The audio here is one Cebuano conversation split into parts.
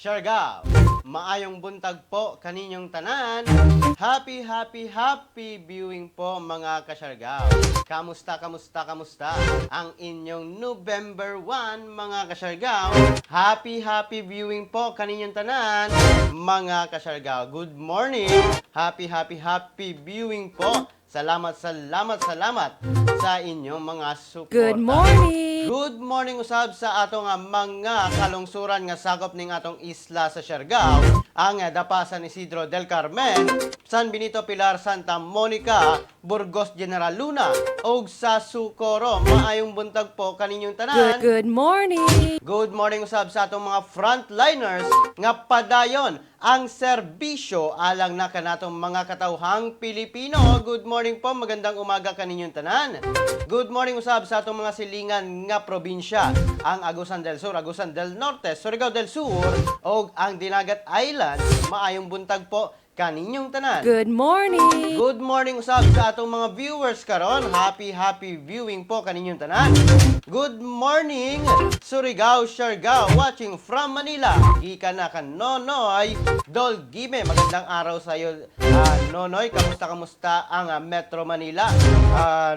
Siargao. Maayong buntag po kaninyong tanan. Happy, happy, happy viewing po, mga kasyargao. Kamusta, kamusta, kamusta ang inyong November 1, mga kasyargao? Happy, happy viewing po kaninyong tanan, mga kasyargao. Good morning. Happy, happy, happy viewing po. Salamat, salamat, salamat sa inyong mga suporta. Good morning. Good morning usab sa atong mga kalungsuran nga sakop ning atong isla sa Siargao, ang Dapa, San Isidro del Carmen, San Benito, Pilar, Santa Monica, Burgos, General Luna, ug sa Socorro. Maayong buntag po kaninyong tanan. Good, good morning. Good morning usab sa atong mga frontliners nga padayon ang serbisyo alang na kanatong mga katawhang Pilipino. Good morning po, magandang umaga kaninyong tanan. Good morning usab sa atong mga silingan nga probinsya, ang Agusan del Sur, Agusan del Norte, Surigao del Sur ug ang Dinagat Island. Maayong buntag po kaninyong tanan. Good morning. Good morning usab sa atong mga viewers karon. Happy, happy viewing po kaninyong tanan. Good morning, Surigao, Siargao, watching from Manila. Gikan na kan Nonoy Dolgime. Magandang araw sa iyo, Nonoy. Kamusta, kamusta ang Metro Manila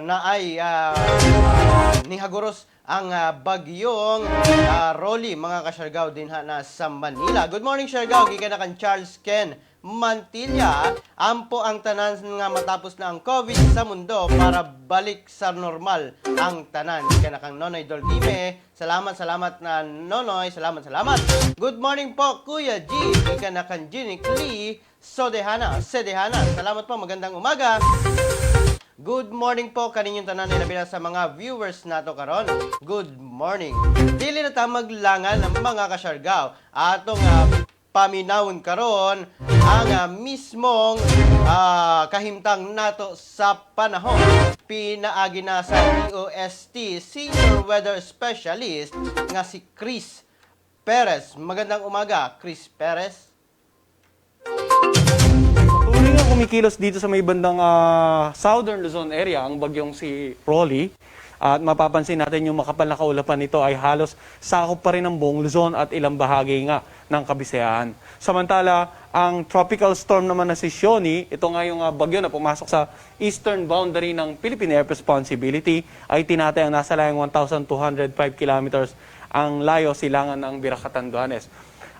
na ay nihaguros ang bagyong Rolly, mga kasyargao, dinha na sa Manila. Good morning, Siargao. Gikan na kan Charles Ken Mantilla. Ampo ang tanan nga matapos na ang COVID sa mundo para balik sa normal ang tanan. Gikan na kang Nonoy Dolgime. Salamat, salamat na Nonoy. Salamat, salamat. Good morning po, Kuya G. Gikan na kang Ginic Lee Sodehana. Sedehana. Salamat po. Magandang umaga. Good morning po kaninyong tanan, labi na sa mga viewers nato karon. Good morning. Dili na ta maglangan ng mga kasyargaw. Atong paminawon karon ang mismong kahimtang nato sa panahon. Pinaagi na sa DOST Senior Weather Specialist nga si Chris Perez. Magandang umaga, Chris Perez. Patuloy nga kumikilos dito sa may bandang Southern Luzon area ang bagyong si Rolly. At mapapansin natin, yung makapal na kaulapan nito ay halos sakop pa rin ng buong Luzon at ilang bahagi nga ng Kabisayaan. Samantala, ang tropical storm naman na si Siony, ito nga yung bagyo na pumasok sa eastern boundary ng Philippine Area of Responsibility, ay tinatayang nasa layang 1,205 kilometers ang layo silangan ng Virac, Catanduanes.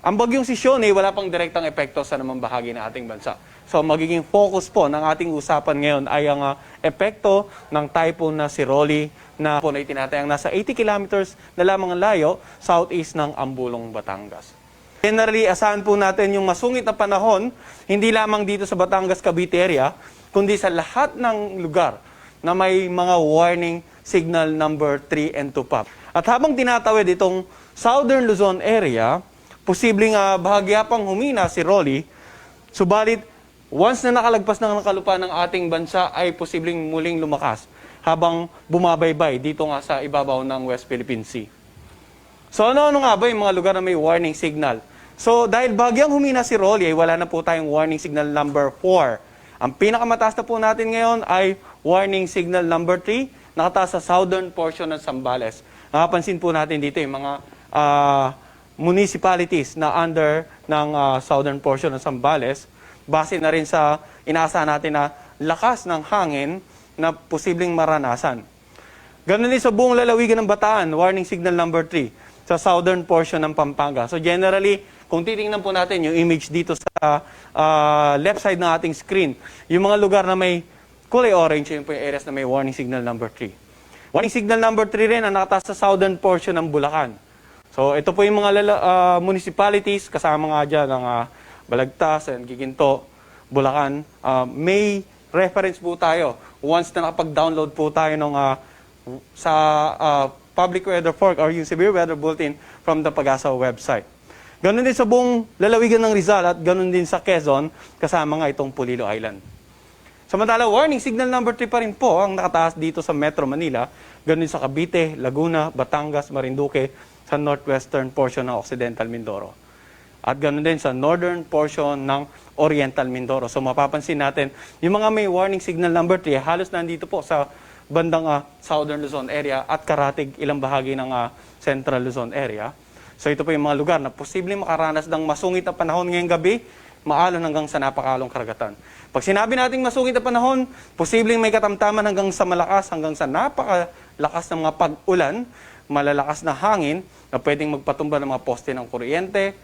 Ang bagyong si Siony, wala pang direktang epekto sa anumang bahagi ng ating bansa. So magiging focus po ng ating usapan ngayon ay ang epekto ng typhoon na si Rolly na po na itinatayang nasa 80 kilometers na lamang ang layo southeast ng Ambulong, Batangas. Generally, asahan po natin yung masungit na panahon, hindi lamang dito sa Batangas, Cavite area, kundi sa lahat ng lugar na may mga warning signal number 3 and 2 pa. At habang tinatawid itong Southern Luzon area, posibleng bahagya pang humina si Rolly, subalit once na nakalagpas ng kalupaan ng ating bansa ay posibleng muling lumakas habang bumabaybay dito nga sa ibabaw ng West Philippine Sea. So ano-ano nga ba yung mga lugar na may warning signal? So dahil bahagyang humina si Rolly ay wala na po tayong warning signal number 4. Ang pinakamataas na po natin ngayon ay warning signal number 3, nakataas sa southern portion ng Zambales. Nakapansin po natin dito yung mga municipalities na under ng southern portion ng Zambales. Base na rin sa inaasahan natin na lakas ng hangin na posibleng maranasan. Ganun din sa buong lalawigan ng Bataan, warning signal number 3 sa southern portion ng Pampanga. So generally, kung titingnan po natin yung image dito sa left side ng ating screen, yung mga lugar na may kulay orange, yun po yung areas na may warning signal number 3. Warning signal number 3 rin ang nakataas sa southern portion ng Bulacan. So ito po yung mga municipalities, kasama nga dyan ang Balagtas and Guiguinto, Bulacan. May reference po tayo once na nakapag-download po tayo ng sa public weather forecast or yung severe weather bulletin from the PAGASA website. Ganun din sa buong lalawigan ng Rizal at ganun din sa Quezon, kasama nga itong Polillo Island. Samantala, warning signal number 3 pa rin po ang nakataas dito sa Metro Manila, ganun din sa Cavite, Laguna, Batangas, Marinduque, sa northwestern portion ng Occidental Mindoro. At ganun din sa northern portion ng Oriental Mindoro. So mapapansin natin, yung mga may warning signal number 3, halos nandito po sa bandang Southern Luzon area at karatig ilang bahagi ng Central Luzon area. So ito po yung mga lugar na posibleng makaranas ng masungit na panahon ngayong gabi, maalon hanggang sa napakalong karagatan. Pag sinabi nating masungit na panahon, posibleng may katamtaman hanggang sa malakas, hanggang sa napakalakas ng mga pag-ulan, malalakas na hangin na pwedeng magpatumba ng mga poste ng kuryente,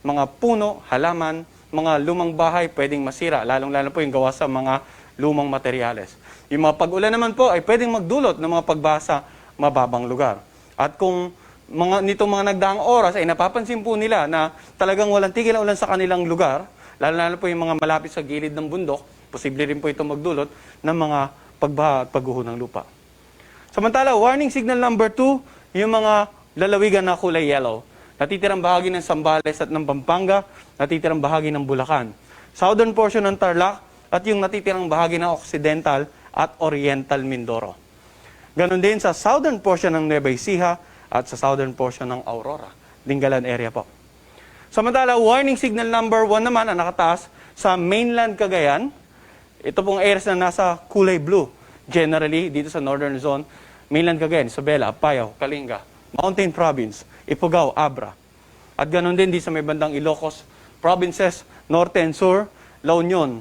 mga puno, halaman, mga lumang bahay pwedeng masira, lalong-lalo po yung gawa sa mga lumang materyales. Yung mga pag-ulan naman po ay pwedeng magdulot ng mga pagbasa mababang lugar. At kung mga nitong mga nagdaang oras ay napapansin po nila na talagang walang tigil ang ulan sa kanilang lugar, lalo-lalo po yung mga malapit sa gilid ng bundok, posible rin po itong magdulot ng mga pagbaha at pagguho ng lupa. Samantala, warning signal number 2, yung mga lalawigan na kulay yellow. Natitirang bahagi ng Zambales at ng Pampanga, natitirang bahagi ng Bulacan. Southern portion ng Tarlac at yung natitirang bahagi ng Occidental at Oriental Mindoro. Ganon din sa southern portion ng Nueva Ecija at sa southern portion ng Aurora, Dingalan area po. Samantala, warning signal number 1 naman ang nakataas sa mainland Cagayan. Ito pong areas na nasa kulay blue. Generally, dito sa northern zone, mainland Cagayan, Isabela, Apayao, Kalinga, Mountain Province, Ifugao, Abra. At ganon din dito sa may bandang Ilocos provinces, Norte and Sur, La Union.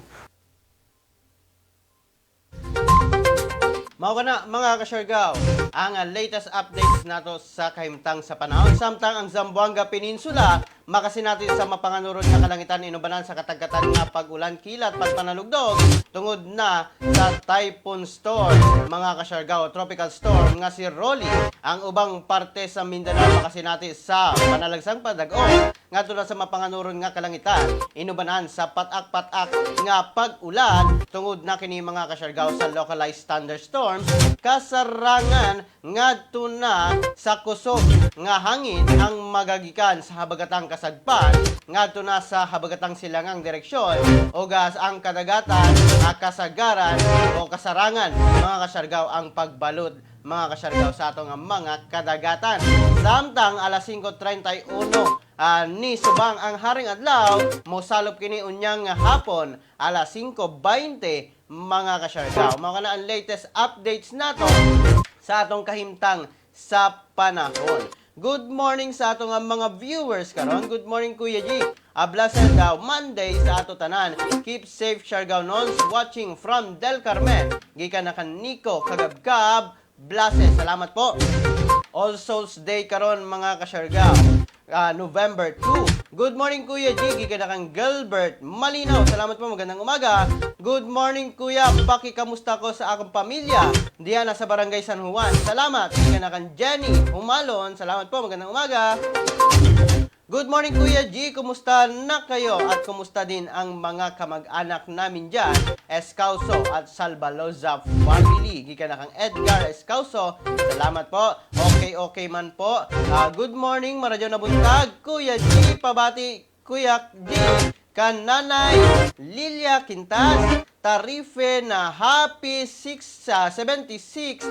Mao na, mga kasyargaw, ang latest updates nato sa kahimtang sa panahon. Samtang ang Zamboanga Peninsula makasinati sa mapanganuron nga kalangitan inubanan sa katagkatan nga pag-ulan, kilat, pagpanalugdog tungod na sa typhoon storm, mga kasyargaw, tropical storm nga si Rolly. Ang ubang parte sa Mindanao makasinati sa panalagsang padag-o ngadto na sa mapanganuron nga kalangitan inubanan sa patak-patak nga pag-ulan tungod na kini, mga kasyargaw, sa localized thunderstorms kasarangan ngadto na sa kusog nga hangin ang magagikan sa habagatang Kasagpan ngadto na sa habagatang silangang direksyon o gas ang kadagatan a kasagaran o kasarangan, mga kasyargaw, ang pagbalud, mga kasyargaw, sa atong mga kadagatan. Samtang alas 5:31 ni subang ang haring adlaw, mosalop kini unyang hapon alas 5:20, mga kasyargaw. Mao kana ang latest updates nato sa atong kahimtang sa panahon. Good morning sa atong mga viewers karon. Good morning, Kuya G. A blessed daw Monday sa ato tanan. Keep safe, Siargao Nons, watching from Del Carmen. Gikan na kan Nico Kagabgab. Blessed. Salamat po. All Souls Day karon, mga kasyargaw. November 2. Good morning, Kuya G. Gikan na kang Gilbert Malinaw. Salamat po. Magandang umaga. Good morning, Kuya. Pakikamusta ko sa akong pamilya diyan sa Barangay San Juan. Salamat. Gikan na kang Jenny Humalon. Salamat po. Magandang umaga. Good morning, Kuya G, kumusta na kayo? At kumusta din ang mga kamag-anak namin dyan, Escauso at Salvaloza family. Gikan na kang Edgar Escauso. Salamat po. Okay man po. Good morning, maradyo na buntag. Kuya G, pabati Kuya G, kan Nanay Lilia Quintas, Tarife na happy 6, 76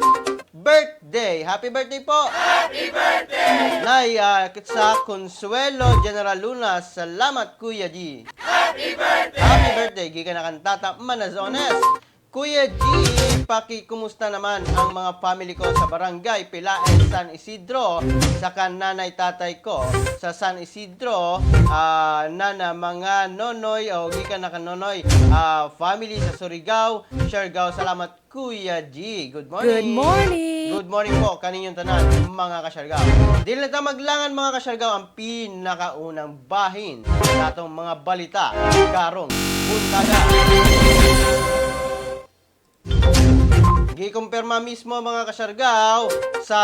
birthday. Happy birthday po! Nay, sa Consuelo General Luna, salamat, Kuya G. Happy birthday! Happy birthday, gikan na kan Tata Manazones. Kuya G, pakikumusta naman ang mga family ko sa Barangay Pilaen, San Isidro, sa kan nanay tatay ko sa San Isidro, nana mga nonoy o gikan na kan nonoy family sa Surigao, Siargao. Salamat, Kuya G. Good morning. Good morning. Good morning po kaninyong tanan, mga kasyargaw. Dili na ta maglangan, mga kasyargaw, ang pinakaunang bahin sa atong mga balita karong buntaga. Gikumpirma mismo, mga kasyargaw, sa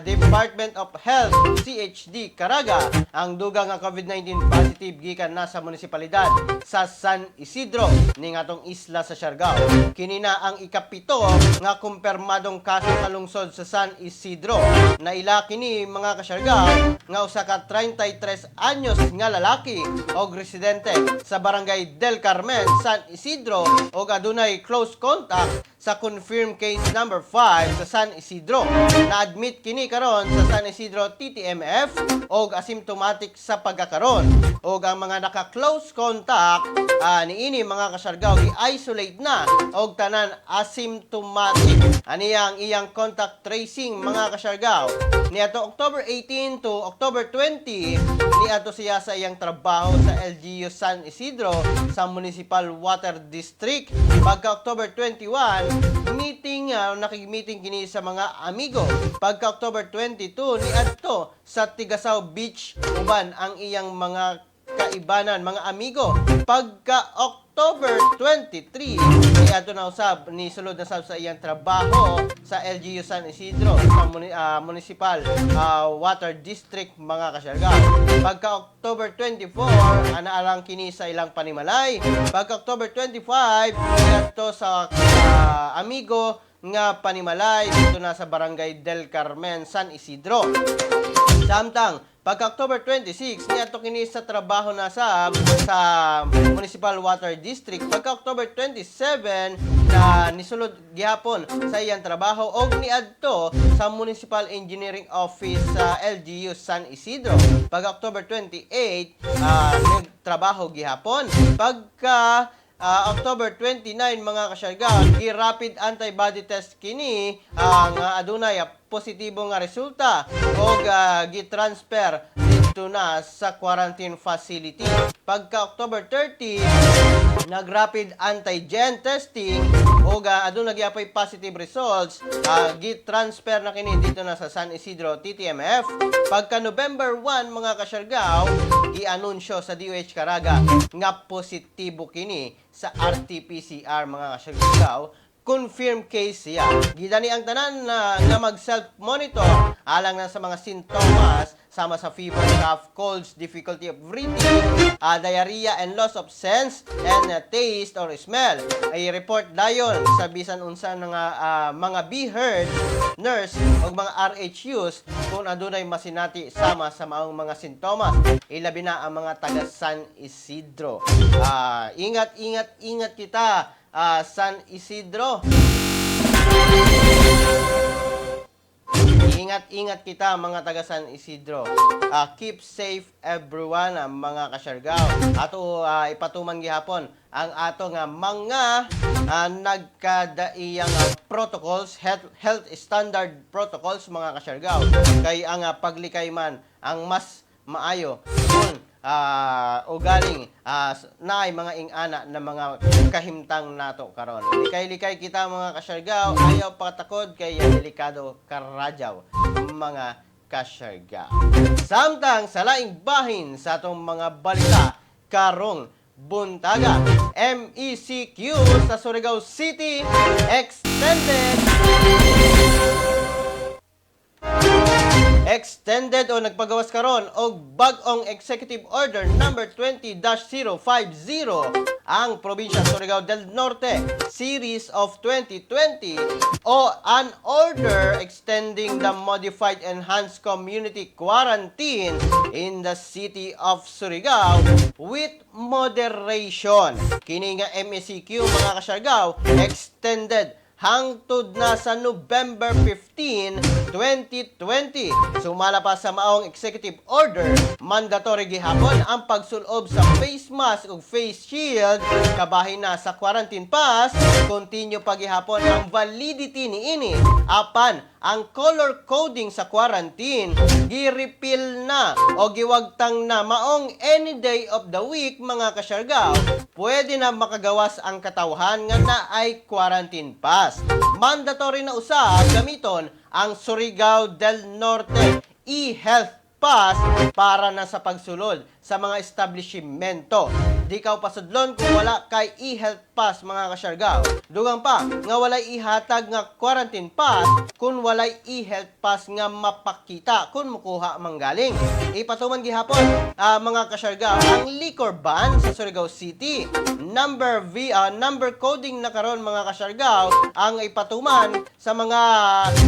Department of Health CHD Caraga ang dugang nga COVID-19 positive gikan na sa munisipalidad sa San Isidro ning atong isla sa Siargao. Kini na ang ikapito nga kumpirmadong kaso sa lungsod sa San Isidro. Naila kini, mga kasyargaw, nga usa ka 33 anyos nga lalaki og residente sa Barangay Del Carmen, San Isidro og adunay close contact. sa confirmed case number 5 sa San Isidro. Na-admit kini karon sa San Isidro TTMF og asymptomatic sa pagkakaron. Og ang mga naka-close contact niini, mga kasyargaw, i-isolate na og tanan asymptomatic. Aniya ang iyang contact tracing, mga kasyargaw. Niadto October 18 to October 20, niadto siya sa iyang trabaho sa LGU San Isidro sa Municipal Water District. Pagka October 21, meeting nakig-meeting kini sa mga amigo. Pagka October 22, niadto sa Tigasao Beach uban ang iyang mga kaibanan, mga amigo. Pagka October 23, niadto na usab, ni sulod na sab sa iyang trabaho sa LGU San Isidro sa Municipal Water District, mga kasyargaw. Pagka October 24, anaalang kini sa ilang panimalay. Pagka October 25, niadto sa amigo nga panimalay dito na sa Barangay Del Carmen, San Isidro. Samtang pagka October 26, niadto kini sa trabaho na sa Municipal Water District. Pagka October 27, na nisulod gihapon sa iyang trabaho og niadto sa Municipal Engineering Office sa LGU San Isidro. Pagka October 28, nagtrabaho gihapon. Pagka October 29, mga kasyargaw, gi-rapid antibody test kini nga adunay positibo nga resulta og gi-transfer didto na sa quarantine facility. Pagka October 30, nag-rapid antigen testing og aduna gyapay positive results, gi-transfer na kini dito na sa San Isidro TTMF. Pagka November 1, mga kasyargaw, gi-anunsyo sa DOH Caraga nga positibo kini sa RT-PCR, mga kasyargaw, confirm case siya. Gidani ang tanan na nga mag self-monitor alang na sa mga sintomas sama sa fever, cough, colds, difficulty of breathing, diarrhea, and loss of sense and taste or smell. Ay report dayon sa bisan unsa nga mga be heard nurse o mga RHUs kung adunay masinati sama sa maong mga sintomas. Ilabi na ang mga taga San Isidro. Ingat, ingat, ingat kita, San Isidro. Ingat, ingat kita, mga taga San Isidro. Keep safe everyone, mga kasyargaw. Ato ipatuman gihapon ang ato nga mga nagkadaiyang protocols, health standard protocols, mga kasyargaw. Kay ang paglikay man ang mas maayo kung ugaling naay mga ingana na mga kahimtang nato karon. Likay-likay kita, mga kasyargaw, ayaw patakod kay delikado karadyaw, mga kasyargaw. Samtang sa laing bahin sa atong mga balita karong buntaga, MECQ sa Surigao City extended o nagpagawas karon og bag-ong Executive Order number 20-050 ang probinsya Surigao del Norte series of 2020 o an order extending the modified enhanced community quarantine in the city of Surigao with moderation. Kini nga MECQ, mga kasyargaw, extended hangtod na sa November 15, 2020. Sumala pa sa maong executive order, mandatory gihapon ang pagsulob sa face mask ug face shield kabahin na sa quarantine pass, continue pa gihapon ang validity niini. Apan ang color coding sa quarantine gi-repeal na o giwagtang na, maong any day of the week, mga kasyargaw, pwede na makagawas ang katawhan nga naay quarantine pass. Mandatory na usab gamiton ang Surigao del Norte e-health pass para na sa pagsulod sa mga establishmento. Di ka pasudlon kung wala kay e-health pass, mga kasyargaw. Dugang pa nga walay ihatag nga quarantine pass kung walay e-health pass nga mapakita kung mukuha manggaling. Ipatuman gihapon mga kasyargaw, ang liquor ban sa Surigao City. Number coding na karon, mga kasyargaw, ang ipatuman sa mga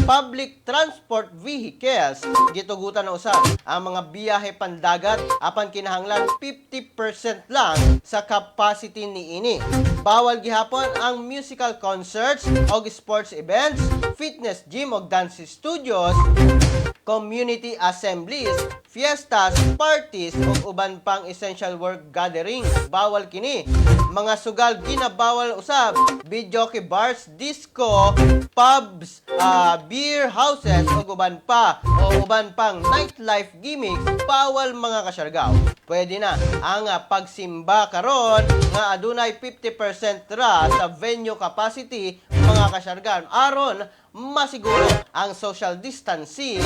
public transport vehicles. Gitugutan na usab ang mga biyahe pandagat apan kinahanglan 50% lang sa capacity niini. Bawal gihapon ang musical concerts og sports events, fitness gym og dance studios, community assemblies, fiestas, parties ug uban pang essential work gathering. Bawal kini. Mga sugal ginabawal usab. Videoke bars, disco, pubs, beer houses ug uban pa o uban pang nightlife gimmicks, bawal, mga kasyargaw. Pwede na ang pagsimba karon nga adunay 50% ra sa venue capacity, mga kasyargaw, aron masiguro ang social distancing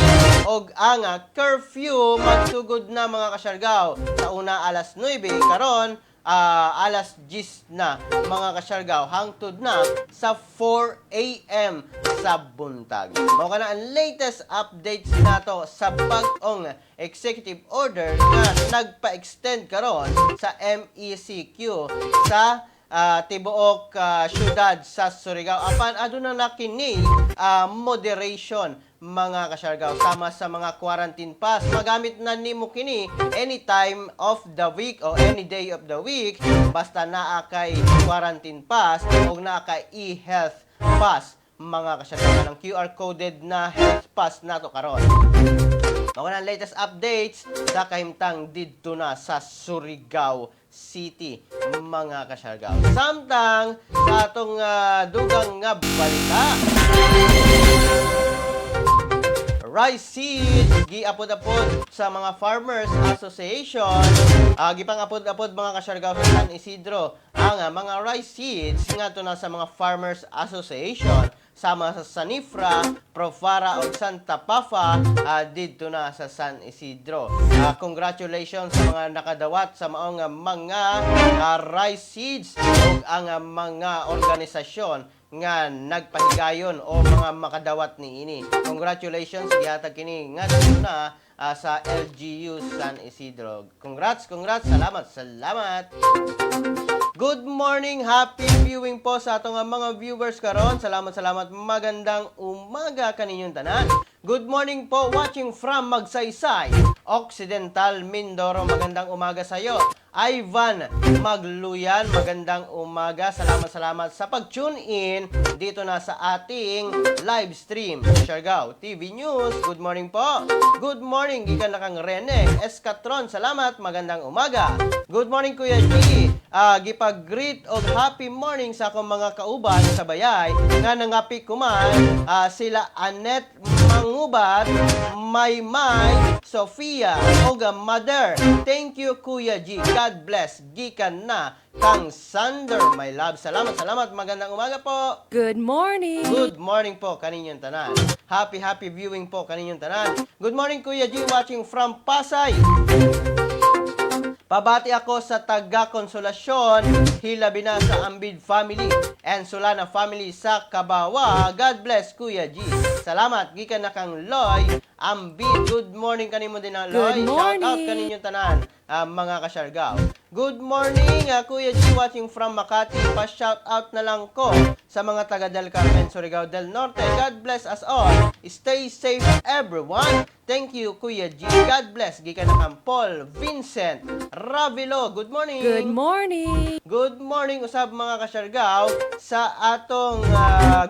og ang curfew magsugod na, mga kasyargaw. Sa una alas 9, karon alas 10 na, mga kasyargaw, hangtod na sa 4 a.m. sa buntag. Mao kana ang latest updates nato sa bag-ong executive order nga nagpa-extend karon sa MECQ sa tibuok syudad sa Surigao. Apan aduna na kini moderation, mga kasyargaw, sama sa mga quarantine pass. Magamit na nimo kini any time of the week o any day of the week basta naa kay quarantine pass o naa kay e-health pass, mga kasyargaw, ng QR coded na health pass nato karon. Mao na ang latest updates sa kahimtang didto na sa Surigao City, mga kasyargaw. Samtang sa atong dugang nga balita, rice seeds giapod-apod sa mga farmers association. Gipang-apod-apod, mga kasyargaw, sa San Isidro ang mga rice seeds ngadto na sa mga farmers association sama sa Sanifra, Profara ug Santa Pafa didto na sa San Isidro. Congratulations sa mga nakadawat sa maong mga rice seeds ug ang mga organisasyon nga nagpahigayon o mga makadawat niini. Congratulations, gihatag kini ngadto na sa LGU San Isidro. Congrats, congrats, salamat, salamat. Good morning, happy viewing po sa atong mga viewers karon. Salamat, salamat. Magandang umaga kaninyong tanan. Good morning po, watching from Magsaysay, Occidental Mindoro. Magandang umaga sa iyo. Ivan Magluyan, magandang umaga. Salamat, salamat sa pag-tune in dito na sa ating live stream. Siargao TV News, good morning po. Good morning, gikan na kang Rene Escatron. Salamat, magandang umaga. Good morning, Kuya G. Gipag-greet og happy morning sa akong mga kauban sa bayay nga nangapi kuman sila Annette Mangubat, Maymay, Sofia, og mother. Thank you, Kuya G. God bless. Gikan na kang Sander, my love. Salamat, salamat. Magandang umaga po. Good morning. Good morning po kaninyong tanan. Happy, happy viewing po kaninyong tanan. Good morning, Kuya G, watching from Pasay. Pabati ako sa taga Konsolasyon, hilabi na sa Ambid family and Solana family sa Kabawa. God bless, Kuya G. Salamat gikan na kang Loy Ambid. Good morning kanimo din na Loy. Good Shout out morning. kaninyong tanan, mga kasyargaw. Good morning, Kuya G, watching from Makati. Pa-shout out na lang ko sa mga taga Del Carmen, Surigao del Norte. God bless us all. Stay safe, everyone. Thank you, Kuya G. God bless. Gikan na kang Paul Vincent Ravilo. Good morning. Good morning. Good morning usab, mga kasyargaw, sa atong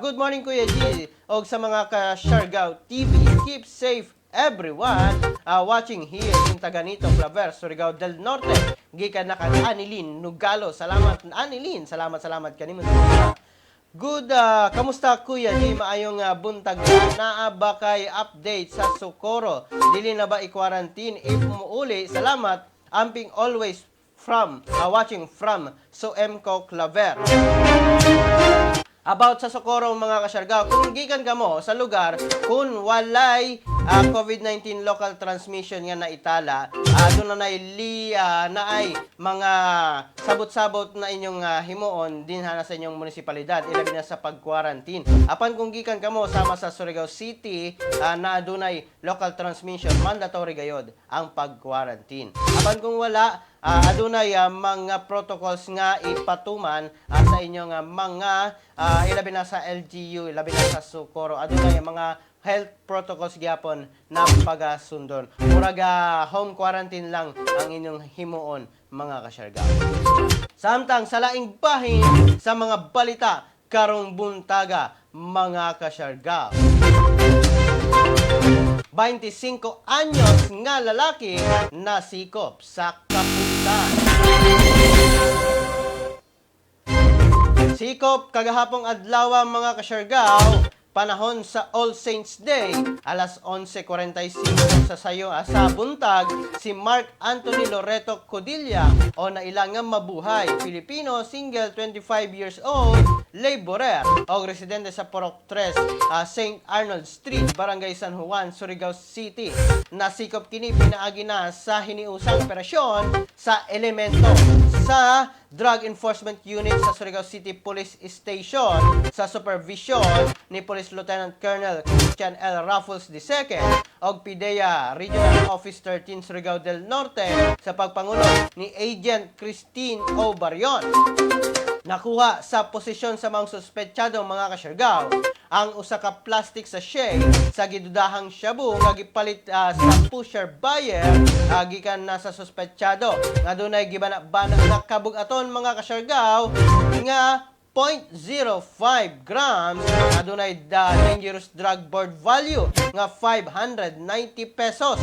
good morning, Kuya G, og sa mga kasyargaw TV. Keep safe, everyone watching here in Taganito, Claver, Surigao del Norte. Gikan na kang Anilin Nugalo. Salamat, Anilin. Salamat, salamat kanimo. Good, kamusta, Kuya G? Maayong buntag. Naa ba kay update sa Socorro? Dili na ba i-quarantine if muuli? Salamat. Amping always from watching from Soemco Claver. About sa Socorro, mga kasyargaw, kung gikan ka mo sa lugar kung walay COVID-19 local transmission nga naitala, doon na li naay mga sabot-sabot na inyong himuon din na sa inyong munisipalidad, ilabi na sa pag-quarantine. Apan kung gikan kamo sama sa Surigao City na adunay local transmission, mandatory gayod ang pag-quarantine. Apan kung wala, adunay mga protocols nga ipatuman sa inyong mga ilabi na sa LGU, ilabi na sa Socorro. Adunay mga health protocols gyapon na pagasundon. Murag home quarantine lang ang inyong himuon, mga kasyargao. Samtang sa laing bahin sa mga balita karong buntaga, mga kasyargao. 25 anyos nga lalaki nasikop sa kapulisan. Sikop kagahapong adlaw, mga kasyargao, panahon sa All Saints Day, alas 11:45 sa sayo sa buntag, si Mark Anthony Loreto Codilla o naila nga mabuhay, Filipino, single, 25 years old, laborer o residente sa Porok 3, St. Arnold Street, Barangay San Juan, Surigao City. Nasikop kini pinaagi na sa hiniusang operasyon sa elemento sa Drug Enforcement Unit sa Surigao City Police Station sa supervision ni Police Lieutenant Colonel Christian L. Raffles II og PDEA Regional Office 13 Surigao del Norte sa pagpangulo ni Agent Christine O. Barion. Nakuha sa posisyon sa mga suspetsado, mga kasyargaw, ang usa ka plastic sachet sa gidudahang shabu nga gipalit sa pusher buyer gikan na sa suspetsado nga dunay gibana-bana nga kabug-aton, mga kasyargaw, nga 0.05 grams nga dunay dangerous drug board value nga 590 pesos.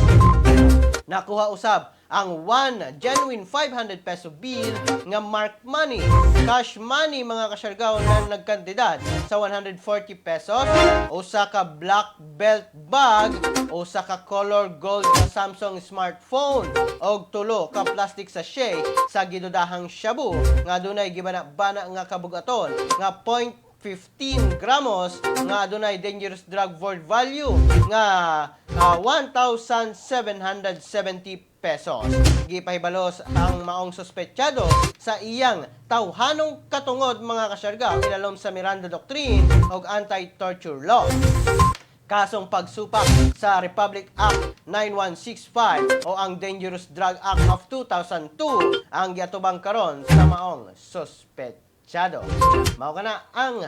Nakuha usab ang 1 genuine 500 peso bill nga mark money, cash money, mga kasyargaw, na nagkantidad sa 140 pesos, usa ka black belt bag, usa ka color gold na Samsung smartphone og tulo ka plastic sachet sa gidudahang shabu nga dunay gibana-bana nga kabugaton nga 0.15 gramos nga adunay dangerous drug worth value nga 1,770 pesos. Gipahibalos ang maong suspetsado sa iyang tawhanong katungod, mga kasyargaw, ilalom sa Miranda Doctrine og anti-torture law. Kasong pagsupak sa Republic Act 9165 o ang Dangerous Drug Act of 2002 ang giatubang karon sa maong suspetsado. Mao kana ang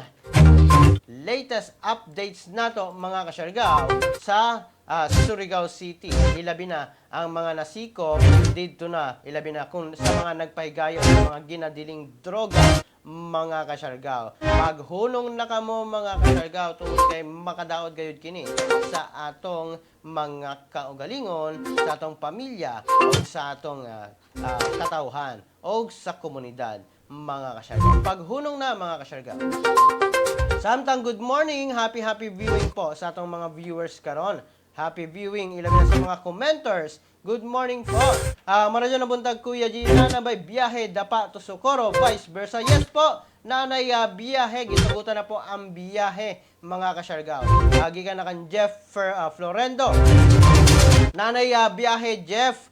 latest updates nato, mga kasyargaw, sa Surigao City. Ilabi na ang mga nasikop didto na, ilabi na kung sa mga nagpahigayon sa mga ginadiling droga, mga kasyargaw. Maghunong na kamo, mga kasyargaw, tungod kay makadaot gayud kini sa atong mga kaugalingon, sa atong pamilya o sa atong katawhan o sa komunidad, mga kasyargaw. Paghunong na, mga kasyargaw. Samtang good morning, happy happy viewing po sa atong mga viewers karon. Happy viewing ilabi na sa mga commenters. Good morning po. Maradyo na buntag, Kuya G, naa bay biyahe Dapa to Socorro, vice versa? Yes po. Nanay biyahe, gitugutan na po ang biyahe, mga kasyargaw. Gikan na kan Jeff Florendo. Nanay biyahe, Jeff,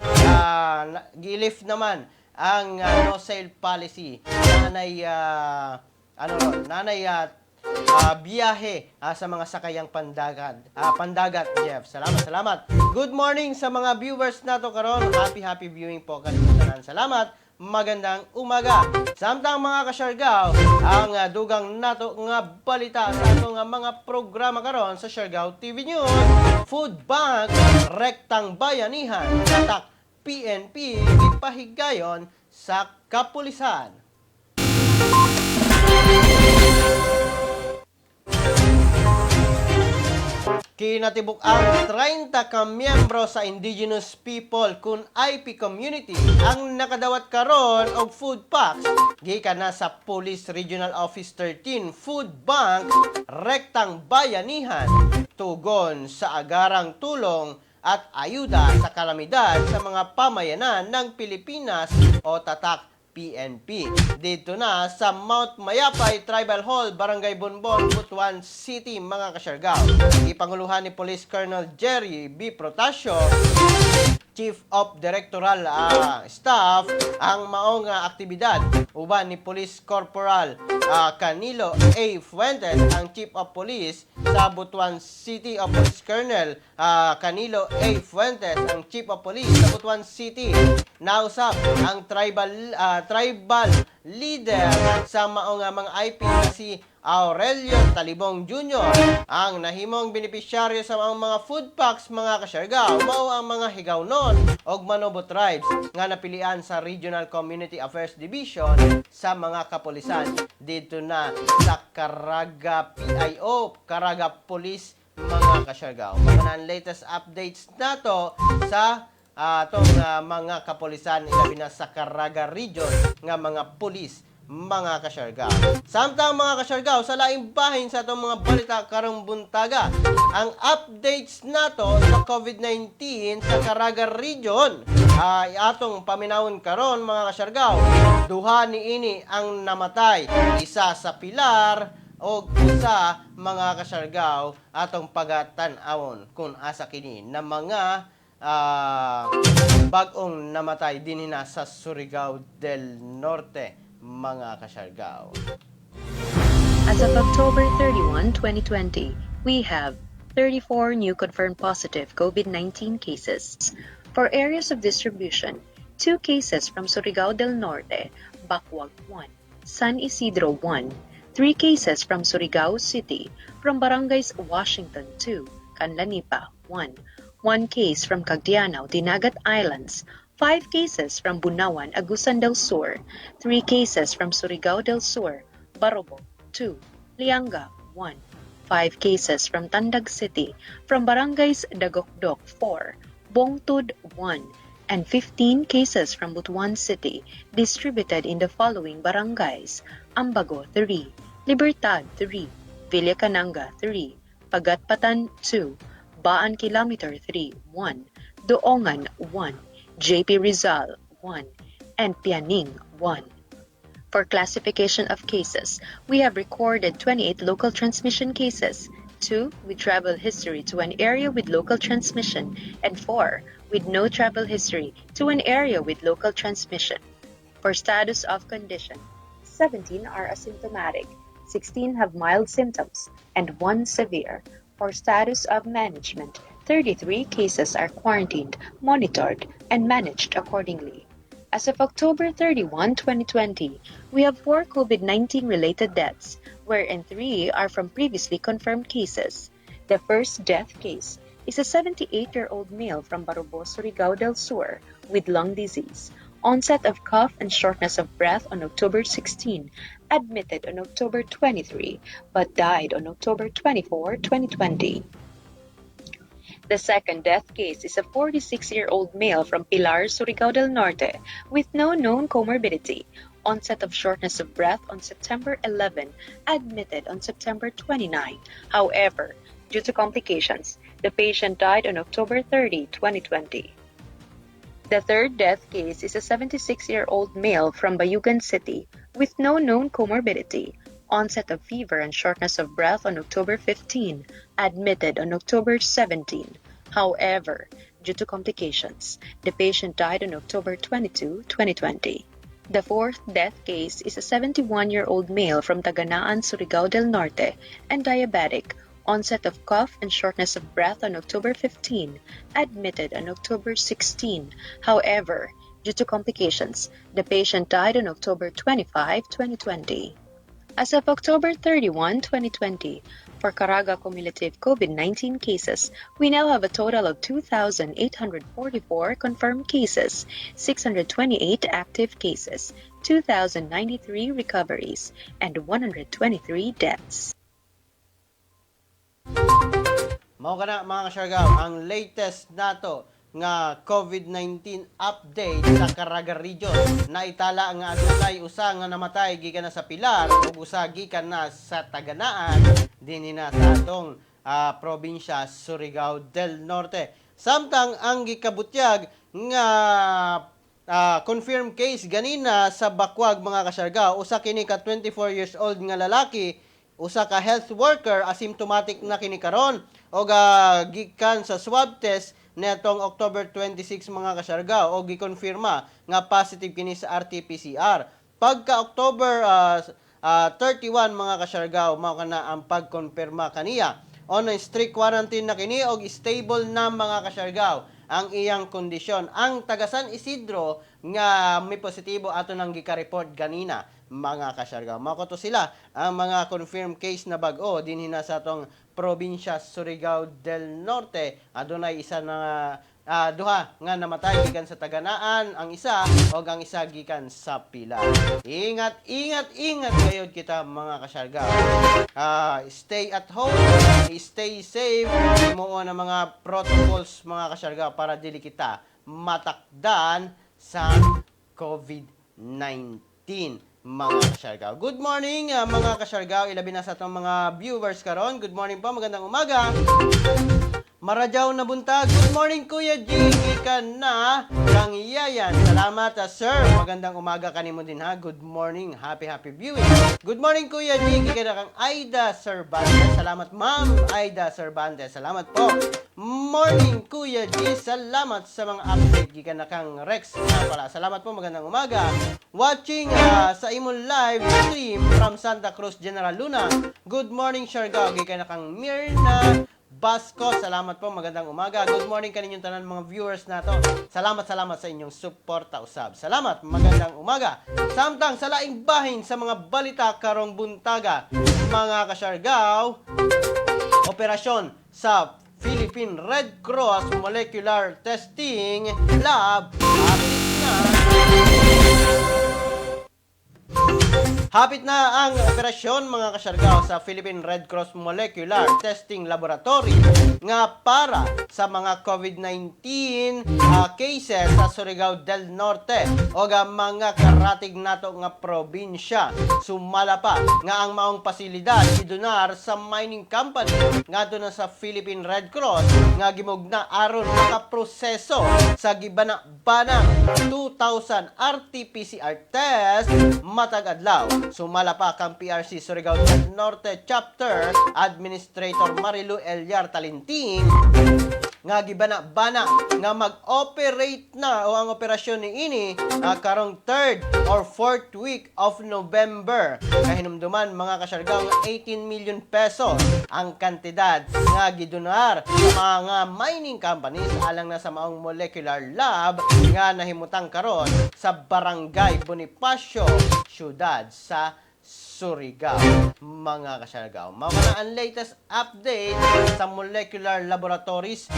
gilift naman ang no sale policy. Nanay ano ron, nanay biyahe sa mga sakayang pandagat, Jeff. Salamat, salamat. Good morning sa mga viewers nato karon. Happy happy viewing po kaninyong. Salamat. Magandang umaga. Samtang, mga kasyargaw, ang dugang nato nga balita sa atong mga programa karon sa Siargao TV News, Food Bank, Rektang Bayanihan, Tatak PNP, gipahigayon sa kapulisan. Kinatibuk ang 30 ka miyembro sa Indigenous People kun IP community ang nakadawat karon og food packs gikan na sa Police Regional Office 13 Food Bank Rektang Bayanihan, tugon sa agarang tulong at ayuda sa kalamidad sa mga pamayanan ng Pilipinas o Tatak PNP. Dito na sa Mount Mayapay Tribal Hall, Barangay Bonbon, Butuan City, mga kasyargaw. Ipanguluhan ni Police Colonel Jerry B. Protasio, Chief of Directoral Staff, ang maong aktibidad uban ni Police Corporal Canilo A. Fuentes, ang Chief of Police sa Butuan City of Police Colonel Canilo A. Fuentes, ang Chief of Police sa Butuan City. Nausap ang tribal leader sa mao nga mga IP na si Aurelio Talibong Jr. Ang nahimong benepisyaryo sa mga food packs, mga kasyargaw, mao ang mga Higaunon og Manobo tribes nga napilian sa Regional Community Affairs Division sa mga kapulisan dito na sa Caraga PIO, Caraga Police, mga kasyargaw. Mga na ang latest updates nato sa atong mga kapulisan, ilabi na sa Caraga Region nga mga pulis, mga kasyargaw. Samtang, mga kasyargaw, sa laing bahin sa atong mga balita karong buntaga, ang updates nato sa COVID-19 sa Caraga Region ay atong paminawon karon, mga kasyargaw. Duha ni ini ang namatay, isa sa Pilar o usa, mga kasyargaw, atong pagatan-awon kung asa kini na mga bag-ong namatay dinhi na sa Surigao del Norte, mga kasyargaw. As of October 31, 2020, we have 34 new confirmed positive COVID-19 cases. For areas of distribution, 2 cases from Surigao del Norte, Bacuag 1, San Isidro 1, 3 cases from Surigao City, from Barangays Washington 2, Canlanipa 1, 1 case from Cagdianao, Dinagat Islands, 5 cases from Bunawan, Agusan del Sur, 3 cases from Surigao del Sur, Barobo 2, Lianga 1, 5 cases from Tandag City, from Barangays Dagokdok 4, Bongtud 1, and 15 cases from Butuan City, distributed in the following barangays: Ambago 3, Libertad 3, Villa Cananga 3, Pagatpatan 2, Baan Kilometer 3 1, Doongan 1, JP Rizal 1, and Pianing 1. For classification of cases, we have recorded 28 local transmission cases, 2 with travel history to an area with local transmission, and 4 with no travel history to an area with local transmission. For status of condition, 17 are asymptomatic, 16 have mild symptoms, and 1 severe. For status of management, 33 cases are quarantined, monitored, and managed accordingly. As of October 31, 2020, we have four COVID-19 related deaths, wherein three are from previously confirmed cases. The first death case is a 78-year-old male from Barobo, Surigao del Sur, with lung disease. Onset of cough and shortness of breath on October 16, admitted on October 23, but died on October 24, 2020. The second death case is a 46-year-old male from Pilar, Surigao del Norte, with no known comorbidity. Onset of shortness of breath on September 11, admitted on September 29. However, due to complications, the patient died on October 30, 2020. The third death case is a 76-year-old male from Bayugan City with no known comorbidity. Onset of fever and shortness of breath on October 15, admitted on October 17. However, due to complications, the patient died on October 22, 2020. The fourth death case is a 71-year-old male from Taganaan, Surigao del Norte, and diabetic. Onset of cough and shortness of breath on October 15, admitted on October 16. However, due to complications, the patient died on October 25, 2020. As of October 31, 2020, for Caraga cumulative COVID-19 cases, we now have a total of 2,844 confirmed cases, 628 active cases, 2,093 recoveries, and 123 deaths. Mao kana, mga kasyargaw, ang latest nato nga COVID-19 update sa Caraga Region. Naitala nga adunay usa nga namatay gikan na sa Pilar ug usa gikan na sa Taganaan dinhi na sa atong probinsya Surigao del Norte. Samtang ang gikabutyag nga confirmed case ganina sa Bacuag, mga kasyargaw, usa kini ka 24 years old nga lalaki, usa ka health worker, asymptomatic na kini karon og gikan sa swab test netong October 26, mga kasyargaw, og gikonfirma nga positive kini sa RT-PCR. Pagka October 31, mga kasyargaw, mao kana ang pagkonfirma kaniya. On strict quarantine na kini og stable na, mga kasyargaw, ang iyang kondisyon. Ang taga San Isidro nga may positibo, ato nang gika-report ganina, mga kasyargaw. Mao to sila ang mga confirmed case na bag-o dinhi na sa atong probinsya Surigao del Norte. Adunay isa na duha nga namatay gikan sa Taganaan, ang isa o ang isa gikan sa Pila. Ingat, ingat, ingat gayod kita, mga kasyargaw. Stay at home, stay safe, himuon ang mga protocols, mga kasyargaw, para dili kita matakdan sa COVID-19, mga kasyargaw. Good morning, mga kasyargaw, ilabi na sa atong mga viewers karon. Good morning po, magandang umaga. Maradyaw na buntag. Good morning, Kuya G. Gikan na kang Yayan. Salamat, sir. Magandang umaga kanimo din ha. Good morning. Happy, happy viewing. Good morning, Kuya G. Gikan na kang Aida Cervantes. Salamat, Ma'am Aida Cervantes. Salamat po. Morning, Kuya G. Salamat sa mga update. Gikan na kang Rex nga pala. Salamat po. Magandang umaga. Watching sa imong live stream from Santa Cruz, General Luna. Good morning, Siargao. Gikan na kang Mirna Basco, salamat po, magandang umaga. Good morning kaninyong tanan, mga viewers nato. Salamat, salamat sa inyong suporta usab. Salamat, magandang umaga. Samtang sa laing bahin sa mga balita karong buntaga, mga kasyargaw, operasyon sa Philippine Red Cross Molecular Testing Lab, hapit na. Hapit na ang operasyon, mga kasyargaw, sa Philippine Red Cross Molecular Testing Laboratory nga para sa mga COVID-19 cases sa Surigao del Norte o ga mga karatig nato nga probinsya. Sumala pa nga ang maong pasilidad idonar sa mining company ngadto na sa Philippine Red Cross nga gimugna aron makaproseso sa gibana-banang 2,000 RT-PCR test matag adlaw. Sumala pa kang PRC Surigao del Norte Chapter Administrator Marilu Eliar Talinting nga gibana-bana nga mag-operate na o ang operasyon ni ini karong third or fourth week of November. Kahinumduman, mga kasyargaw, nga 18 million pesos ang kantidad nga gidonar sa mga mining companies alang na sa maong molecular lab nga nahimutang karon sa Barangay Bonifacio, syudad sa Surigao, mga kasyargaw. Mao na ang latest update sa molecular laboratories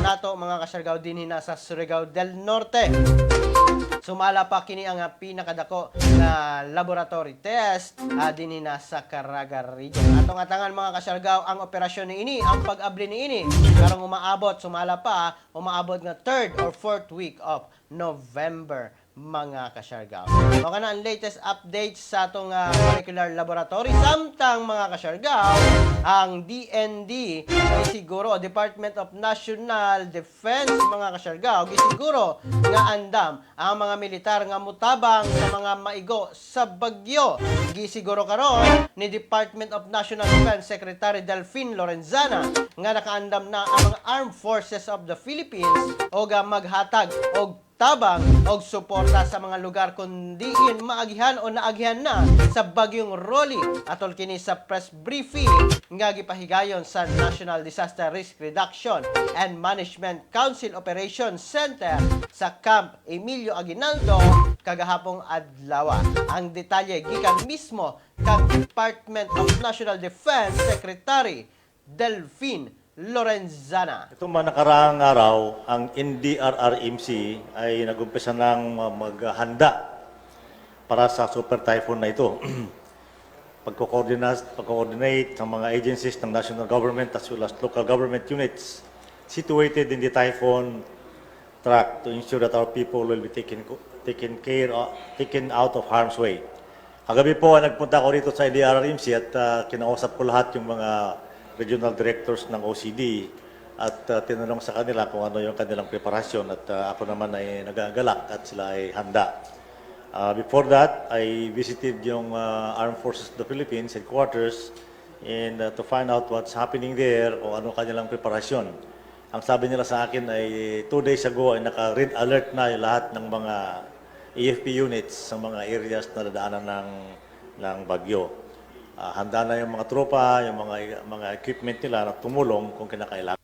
nato, mga kasyargaw, dinhi na sa Surigao del Norte. Sumala pa kini ang pinakadako na laboratory test dinhi na sa Caraga Region. Atong atangan, mga kasyargaw, ang operasyon ni ini, ang pag-abli ni ini karong umaabot, sumala pa umaabot nga third or fourth week of November, mga kasyargaw. Mao na ang latest updates sa atong molecular laboratory. Samtang, mga kasyargaw, ang DND gisiguro, Department of National Defense, mga kasyargaw, gisiguro nga andam ang mga militar nga mutabang sa mga maigo sa bagyo. Gisiguro karon ni Department of National Defense Secretary Delfin Lorenzana nga nakaandam na ang mga Armed Forces of the Philippines o ga maghatag og tabang og suporta sa mga lugar kun diin maagihan o naagihan na sa bagyong Rolly. Atol kini sa press briefing nga gipahigayon sa National Disaster Risk Reduction and Management Council Operations Center sa Camp Emilio Aguinaldo kagahapong adlaw. Ang detalye gikan mismo kang Department of National Defense Secretary Delfin Lorenzana. Itong mga nakaraang araw, ang NDRRMC ay nagumpisa ng maghanda para sa super typhoon na ito. Pagko-coordinate sa mga agencies ng national government as well as local government units situated in the typhoon track to ensure that our people will be taken care of, taken out of harm's way. Kagabi po, nagpunta ako rito sa NDRRMC at kinausap ko lahat yung mga regional directors ng OCD at tinanong sa kanila kung ano yung kanilang preparasyon at ako naman ay nagagalak at sila ay handa. Before that, I visited yung Armed Forces of the Philippines headquarters and to find out what's happening there o ano kanilang preparasyon. Ang sabi nila sa akin ay 2 days ago ay naka-red alert na yung lahat ng mga AFP units sa mga areas na dadaanan ng ng bagyo. Handa na yung mga tropa, yung mga equipment nila na tumulong kung kinakailangan.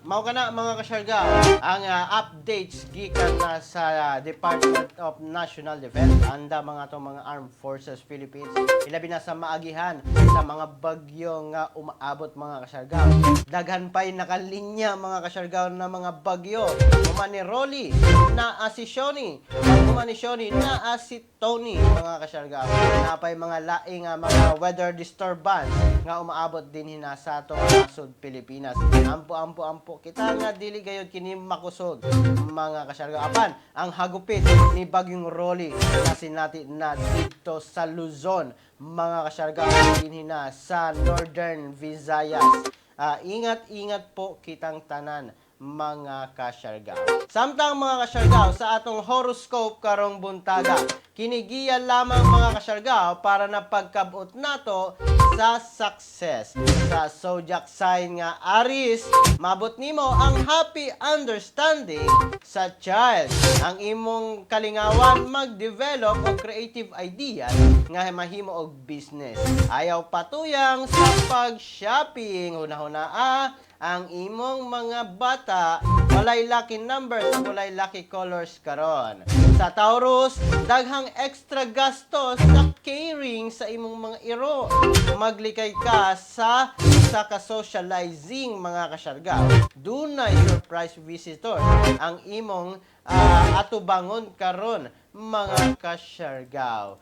Mao kana, mga kasyargaw, ang updates gikan na sa Department of National Defense. Anda mga atong mga Armed Forces Philippines, ilabi na sa maagihan sa mga bagyo nga umaabot, mga kasyargaw. Daghan pa'y nakalinya, mga kasyargaw, na mga bagyo. Human ni Rolly, naa si Siony. Human ni Siony, naa si Tony, mga kasyargaw. Napay mga laing mga weather disturbance nga umaabot din hina sa atong nasod Pilipinas. Ampo, ampo, ampo kita nga dili gayud kini makusog, mga kasyargaw. Apan ang hagupit ni Bagyong Rolly na sinati na dito sa Luzon, mga kasyargaw, dinhi na sa Northern Visayas. Ingat ingat po kitang tanan, mga kasyargaw. Samtang, mga kasyargaw, sa atong horoscope karong buntaga, kinigiya lamang, mga kasyargaw, para na pagkabot nato sa success. Sa zodiac sign nga Aries, mabot nimo ang happy understanding sa child. Ang imong kalingawan mag-develop og creative ideas nga mahimo og business. Ayaw patuyang sa pag-shopping. Hunahuna ang imong mga bata, walay lucky numbers ug walay lucky colors karon. Sa Taurus, daghang extra gastos sa caring sa imong mga iro. Maglikay ka sa ka-socializing, mga kasyargaw. Dunay surprise visitor ang imong atubangon karon, mga kasyargaw.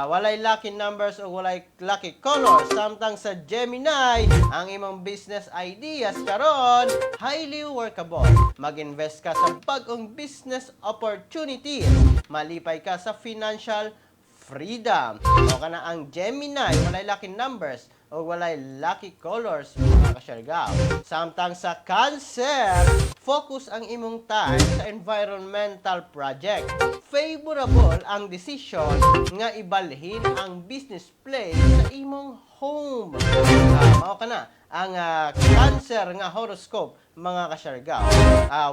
Walay lucky numbers o walay lucky colors. Samtang sa Gemini, ang imong business ideas karon highly workable. Mag-invest ka sa bagong business opportunities. Malipay ka sa financial freedom. O kana ang Gemini, walay lucky numbers o walay lucky colors, mga kasyargaw. Samtang sa Cancer, focus ang imong time sa environmental project. Favorable ang decision nga ibalhin ang business place sa imong home. Mao kana ang Cancer nga horoscope, mga kasyargaw.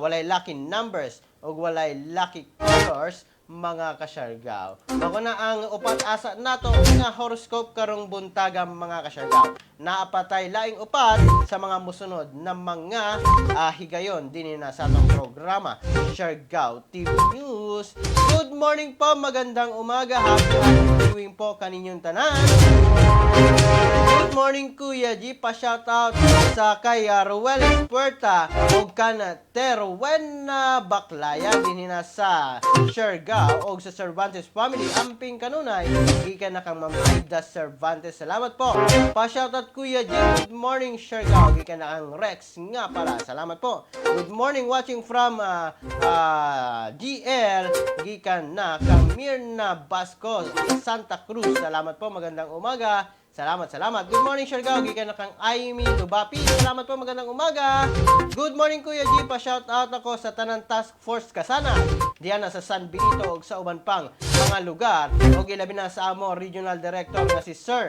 Walay lucky numbers o walay lucky colors, mga kasyargaw. Mao na ang upat asa nato nga horoscope karong buntaga, mga kasyargaw. Naapatay laing upat sa mga musunod na mga higayon din na sa atong programa Siargao TV News. Good morning po, magandang umaga, happy happy viewing po kaninyong tanan. Good morning, Kuya G, pa shoutout sa kay Ruel Puerta ug kana Terwena Baklaya dinhi na sa Siargao ug sa Cervantes family. Amping kanunay gikan na kang Ma'am Aida Cervantes. Salamat po. Pa shoutout, Kuya G. Good morning, Siargao, gikan na kang Rex nga pala. Salamat po. Good morning, watching from GL, gikan na kang Mirna Basco, Santa Cruz. Salamat po. Magandang umaga. Salamat, salamat. Good morning, Siargao. Gikan na kang Amy Lubapi. Salamat po, magandang umaga. Good morning, Kuya G. Pa-shout out ako sa Tanan Task Force Kasana diyan na sa San Benito ug sa uban pang mga lugar. Og ilabi na sa amo Regional Director nga si Sir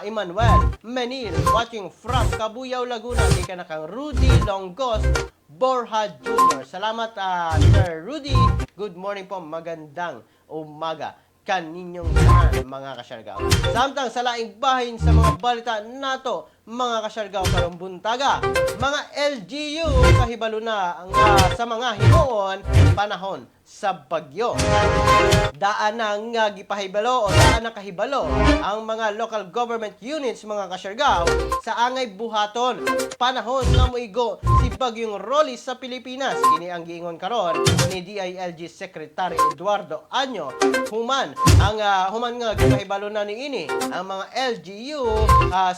Emmanuel Menil, watching from Cabuyao, Laguna. Gikan na kang Rudy Longgos Borja Jr. Salamat, Sir Rudy. Good morning po. Magandang umaga kaninyong tanan, mga kasyargaw. Samtang sa laing bahin sa mga balita nato, mga kasyargaw, karong buntaga, mga LGU kahibalo na ang sa mga himuon panahon sa bagyo. Daan na nga gipahibalo o daan na kahibalo ang mga local government units, mga kasyargaw, sa angay buhaton panahon nga moigo si Bagyong Rolly sa Pilipinas. Kini ang giingon karon ni DILG Secretary Eduardo Año human nga gipahibalo na niini ang mga LGU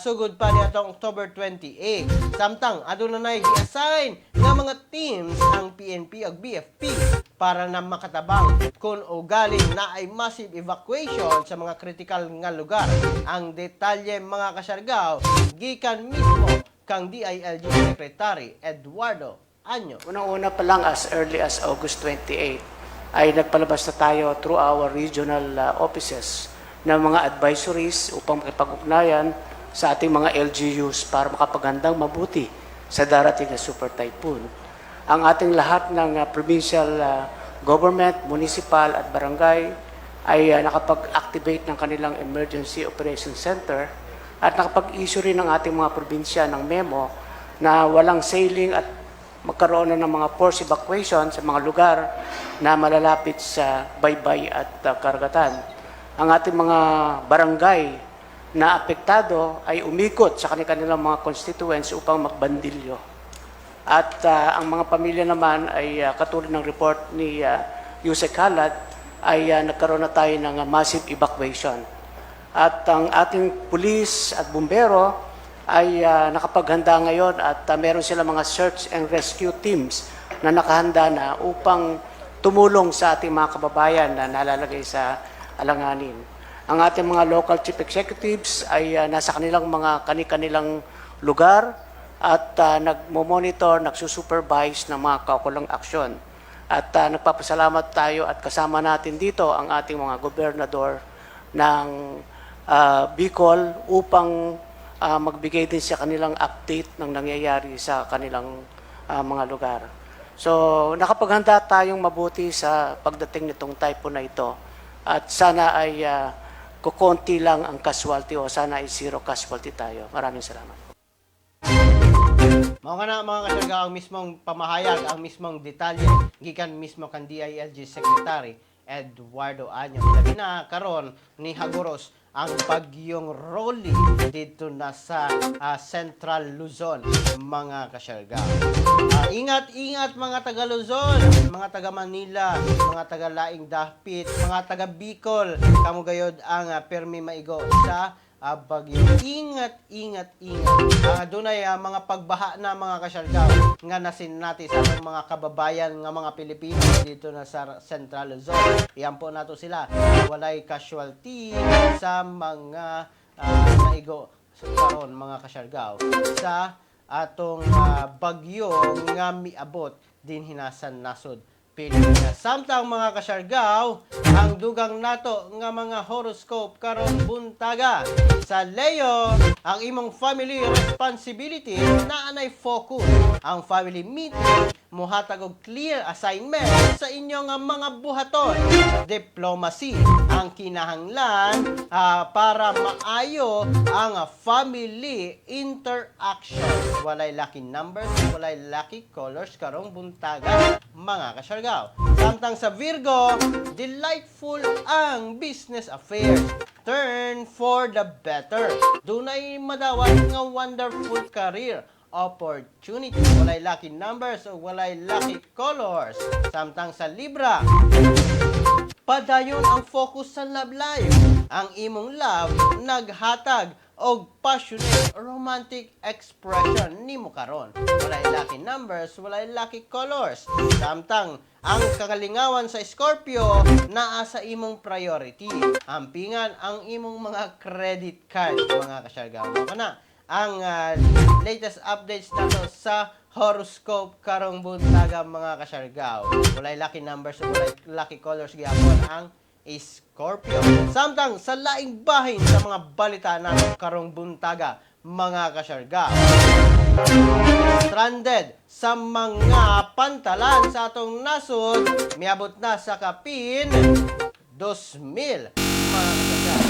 sugod pa niadtong October 28. Samtang aduna nay gi-assign nga mga teams ang PNP ug BFP para na makatabang kung ugaling naay massive evacuation sa mga critical nga lugar. Ang detalye, mga kasyargaw, gikan mismo kang DILG Secretary Eduardo Año. Unang-una pa lang, as early as August 28 ay nagpalabas na tayo through our regional offices ng mga advisories upang makipag-ugnayan sa ating mga LGUs para makapaghandang mabuti sa darating na super typhoon. Ang ating lahat ng provincial government, municipal at barangay ay nakapag-activate ng kanilang Emergency Operations Center at nakapag-issue rin ng ating mga probinsya ng memo na walang sailing at magkaroon na ng mga forced evacuation sa mga lugar na malalapit sa baybay at karagatan. Ang ating mga barangay na apektado ay umikot sa kanilang mga constituents upang magbandilyo. At ang mga pamilya naman ay katulad ng report ni Usec Halad ay nagkaroon na tayo ng massive evacuation. At ang ating pulis at bumbero ay nakapaghanda ngayon at meron sila mga search and rescue teams na nakahanda na upang tumulong sa ating mga kababayan na nalalagay sa alanganin. Ang ating mga local chief executives ay nasa kanilang mga kani-kanilang lugar at nagmo-monitor, nagsusupervise ng mga kaukulang aksyon. At nagpapasalamat tayo at kasama natin dito ang ating mga gobernador ng Bicol upang magbigay din sa kanilang update ng nangyayari sa kanilang mga lugar. So, nakapaghanda tayong mabuti sa pagdating nitong typhoon na ito. At sana ay kukonti lang ang casualty o sana ay zero casualty tayo. Maraming salamat. Mao nga na, mga kasyargao, ang mismong pamahayag, ang mismong detalye gikan mismo kan DILG Secretary Eduardo Año. Labi na karon ni Hagoros ang bagyong Rolly dito na sa Central Luzon, mga kasyargao. Ingat, ingat, mga taga Luzon, mga taga Manila, mga taga Laing Dapit, mga taga Bicol, kamo gayod ang permi maigo sa bagyo. Ingat, ingat, ingat. Dunay mga pagbaha na, mga kasyargao, nga nasinati sa atong mga kababayan nga mga Pilipino dito na sa Central Luzon. Iyan po nato sila. Walay casualty sa mga naigo sa karon, mga kasyargao, sa atong bagyo nga miabot din hinasan nasod Pilipinas. Samtang, mga kasyargao, ang dugang nato nga mga horoscope karon buntaga. Sa Leo, ang imong family responsibility na anay focus. Ang family meeting muhatag og clear assignment sa inyong nga mga buhaton. Diplomacy ang kinahanglan para maayo ang family interaction. Walay lucky numbers, walay lucky colors karong buntaga, mga kasyargao. Samtang sa Virgo, delightful ang business affairs. Turn for the better. Dunay madawat nga wonderful career opportunity. Walay lucky numbers o walay lucky colors. Samtang sa Libra, padayon ang focus sa love life. Ang imong love naghatag og passionate romantic expression nimo karon. Walay lucky numbers, walay lucky colors. Samtang ang kakalingawan sa Scorpio naa sa imong priority. Ampingan ang imong mga credit card, mga kasyargao. Mao na ang latest updates nato sa horoscope karong buntaga, mga kasyargao. Walay lucky numbers, walay lucky colors gihapon ang Scorpio. Samtang sa laing bahin sa mga balita nato karong buntaga, mga kasyargao. Stranded sa mga pantalan sa atong nasod, miabot na sa kapin 2,000, mga kasyargao.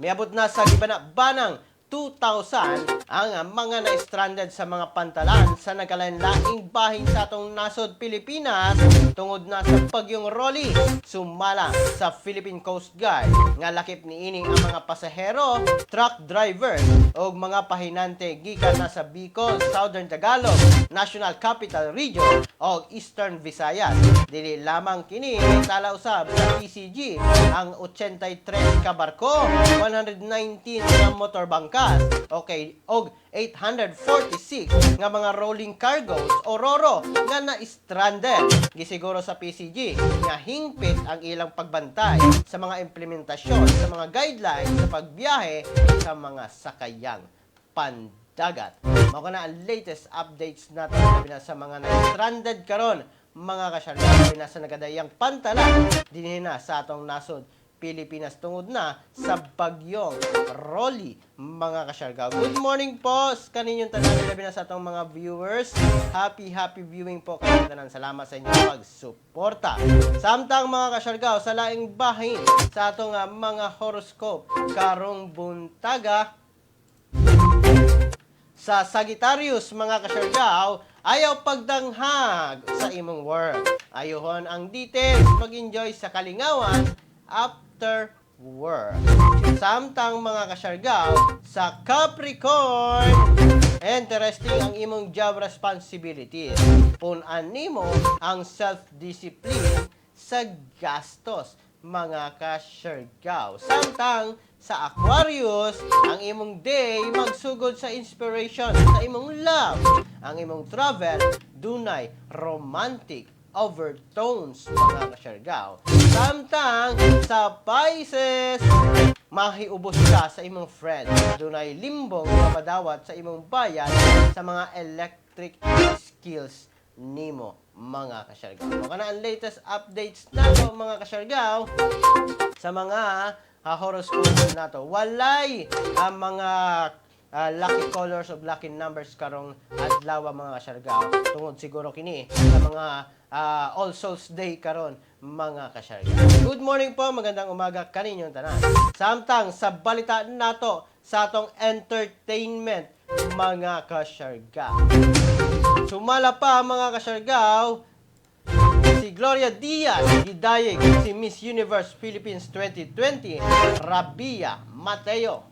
Miabot na sa gibana-banang 2,000 ang mga na-stranded sa mga pantalan sa nagkalain-laing bahin sa atong nasod Pilipinas tungod na sa bagyong Rolly, sumala sa Philippine Coast Guard, nga lakip niini ang mga pasahero, truck driver ug mga pahinante gikan na sa Bicol, Southern Tagalog, National Capital Region ug Eastern Visayas. Dili lamang kini, tala usab sa PCG ang 83 ka barko, 119 nga motor bangkas, okay, og 846 nga mga rolling cargos o roro nga na-stranded. Gisiguro sa PCG nga hingpit ang ilang pagbantay sa mga implementasyon sa mga guidelines sa pagbiyahe sa mga sakayang pandagat. Mao na ang latest updates natin labi na sa mga na-stranded karon, mga kasyargao, labi na sa nagadayang pantalan dinhi na sa atong nasod. Pilipinas tungod na sa bagyong Rolly, mga kasyargaw. Good morning po kaninyong tanan, labi na sa atong mga viewers. Happy happy viewing po kaninyong tanan. Salamat sa inyong pagsuporta. Samtang, mga kasyargaw, sa laing bahin sa atong mga horoscope karong buntaga, sa Sagittarius, mga kasyargaw, ayaw pagdanghag sa imong work. Ayuhon ang details, mag-enjoy sa kalingawan after work. Samtang, mga kasyargaw, sa Capricorn, interesting ang imong job responsibilities. Pun-an nimo ang self-discipline sa gastos, mga kasyargaw. Samtang sa Aquarius, ang imong day magsugod sa inspiration sa imong love. Ang imong travel dunay romantic overtones, mga kasyargaw. Samtang sa Pisces, mahiubos ka sa imong friend. Dunay limbong nga madawat sa imong bayad sa mga electric skills nimo, mga kasyargaw. Mao kana ang latest updates nato, mga kasyargaw, sa mga horoscope nato. Walay ang mga lucky colors of lucky numbers karong adlaw, mga kasyargaw. Tungod siguro kini sa mga All Souls Day karon, mga kasyargaw. Good morning po, magandang umaga kaninyong tanan. Samtang sa balita nato sa atong entertainment, mga kasyargaw. Sumala pa, mga kasyargaw, si Gloria Diaz gidayeg si Miss Universe Philippines 2020 Rabiya Mateo.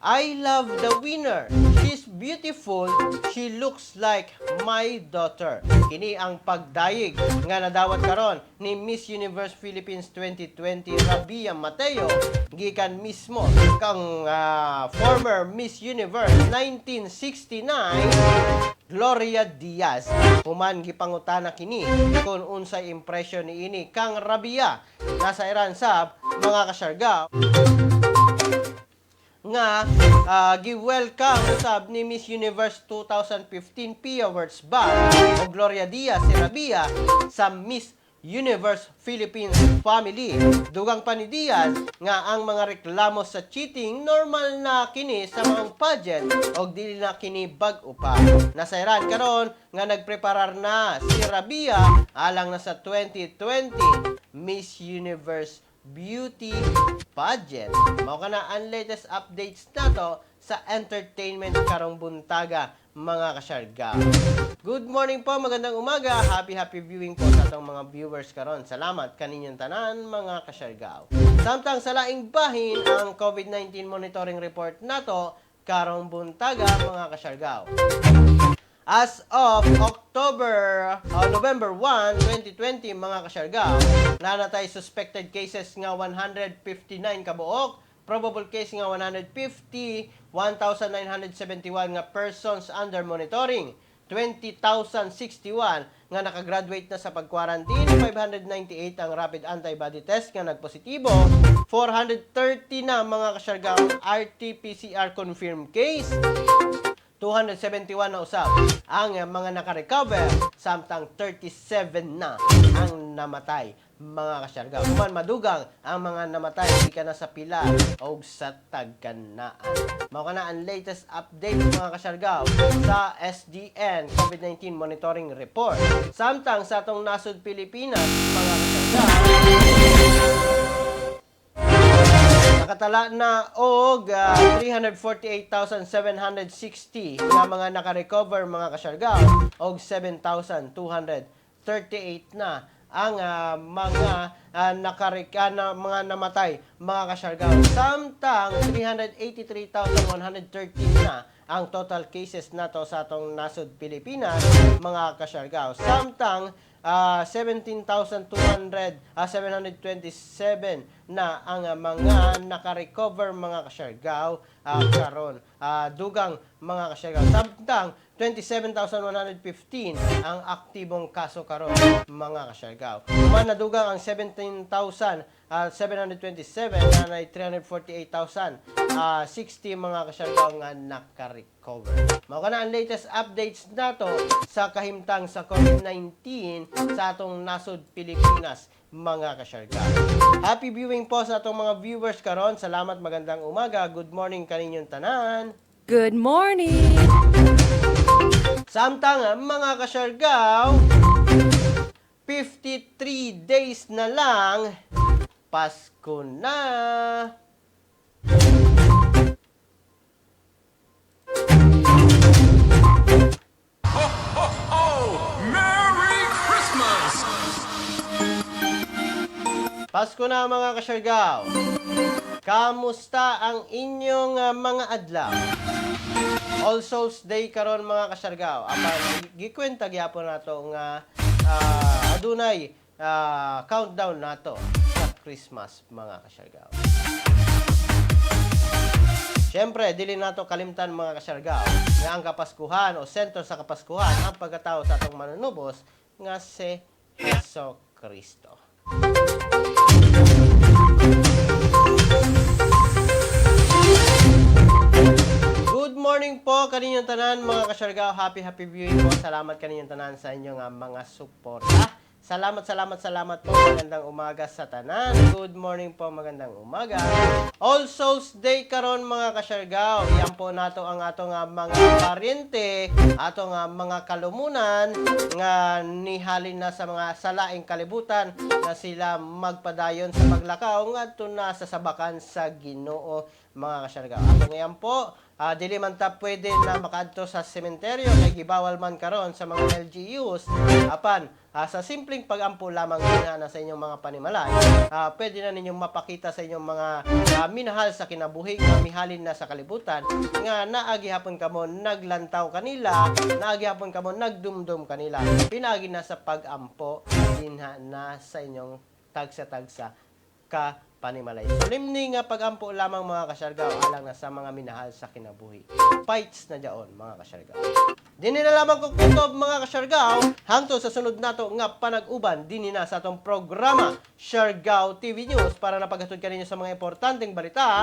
"I love the winner. She's beautiful. She looks like my daughter." Kini ang pagdayeg nga nadawat karon ni Miss Universe Philippines 2020 Rabiya Mateo gikan mismo kang former Miss Universe 1969 Gloria Diaz. Human gipangutana kini kung unsay impression niini kang Rabiya. Nasayran sab, mga kasyargaw, nga gi-welcome usab ni Miss Universe 2015 Pia Wurtzbach o Gloria Diaz si Rabiya sa Miss Universe Philippines family. Dugang pa ni Diaz nga ang mga reklamo sa cheating, normal na kini sa mga pageant og dili na kini bag-o pa. Nasayran karon nga nagpreparar na si Rabiya alang na sa 2020 Miss Universe Beauty Pageant. Mao kana ang latest updates nato sa entertainment karong buntaga, mga kasyargaw. Good morning po, magandang umaga. Happy happy viewing po sa atong mga viewers karon. Salamat kaninyong tanan, mga kasyargaw. Samtang sa laing bahin, ang COVID-19 monitoring report nato karong buntaga, mga kasyargaw. As of October, November 1, 2020, mga kasyargaw, naa natay suspected cases nga 159 kabuok, probable case nga 150, 1,971 nga persons under monitoring, 20,061 nga nakagraduate na sa pag-quarantine, 598 ang rapid antibody test nga nagpositibo, 430 na, mga kasyargaw, RT-PCR confirmed case, 271 na usab ang mga nakarecover, samtang 37 na ang namatay, mga kasyargaw. Human madugang ang mga namatay gikan na sa Pilar o sa Tagkanaan. Mao kana ang latest update, mga kasyargaw, sa SDN COVID-19 Monitoring Report. Samtang sa atong nasod Pilipinas, mga kasyargaw, nakatala na og 348,760 nga mga naka-recover, mga kasyargaw, og 7,238 na ang mga na, mga namatay, mga kasyargaw. Samtang 383,113 na ang total cases nato sa atong nasod Pilipinas, mga kasyargaw. Samtang 17,200 727 na ang mga naka-recover, mga kasyargaw. karon. Dugang mga kasyargaw. Samtang 27,115 ang aktibong kaso karon mga kasyargaw. Human nadugang ang 17,727 na nay 348,060 mga kasyargaw nga naka-recover. Mao kana ang latest updates nato sa kahimtang sa COVID-19 sa atong nasod Pilipinas mga kasyargaw. Happy viewing po sa atong mga viewers karon. Salamat, magandang umaga. Good morning kaninyong tanan. Good morning. Samtang mga kasyargaw, 53 days na lang, Pasko na! Merry Christmas! Pasko na mga kasyargaw! Kamusta ang inyong mga adlaw? All Souls Day karon mga kasyargaw. Apan gikwenta gyapon nato nga adunay countdown nato sa Christmas mga kasyargaw. Siyempre, dili nato kalimtan mga kasyargaw nga ang Kapaskuhan o sentro sa Kapaskuhan ang pagkatao sa atong manunubos nga si Heso Kristo. Good morning po kaninyong tanan mga kasyargaw. Happy happy viewing po. Salamat kaninyong tanan sa inyong mga suporta. Salamat, salamat, salamat po. Magandang umaga sa tanan. Good morning po, magandang umaga. All Souls Day karon mga kasyargaw. Yan po nato ang atong mga paryente, atong mga kalumunan nga nihalin na sa mga salaing kalibutan na sila magpadayon sa paglakaw ngadto na sa sabakan sa Ginoo mga kasyargaw. Ato ngayon po, dili man ta pwede na makaadto sa sementeryo kay gibawal man karon sa mga LGUs. Apan, sa simpleng pagampo lamang na sa inyong mga panimalay, pwede na ninyong mapakita sa inyong mga minahal sa kinabuhi nga mihalin na sa kalibutan nga naagi hapon kamo naglantaw kanila, naagi hapon kamo nagdumdum kanila. Pinaagi na sa pagampo dinha na sa inyong tagsa-tagsa ka panimalay. Solemni nga pagampo lamang mga kasyargaw alang na sa mga minahal sa kinabuhi. Fights na jaon mga kasyargaw. Dini na lamang ko kutob mga kasyargaw hangtod sa sunod nato nga panag-uban dinhi na sa atong programa Siargao TV News para napaghatod kaninyo sa mga importanteng balita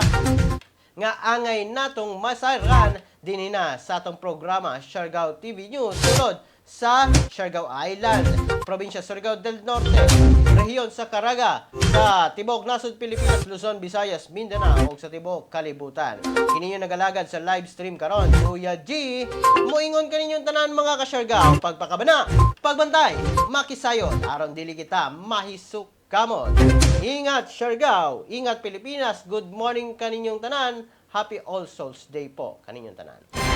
nga angay natong masayran dinhi na sa atong programa Siargao TV News sulod sa Siargao Island, probinsya Surigao del Norte, rehiyon sa Caraga, sa tibuok nasod Pilipinas, Luzon, Visayas, Mindanao ug sa tibuok kalibutan. Kini yung nagalagad sa live stream karon, Kuya G, moingon kaninyong tanan mga kasyargao, pagpakabana, pagbantay, makisayon aron dili kita mahisuk kamot. Ingat Siargao, ingat Pilipinas. Good morning kaninyong tanan. Happy All Souls Day po kaninyong tanan.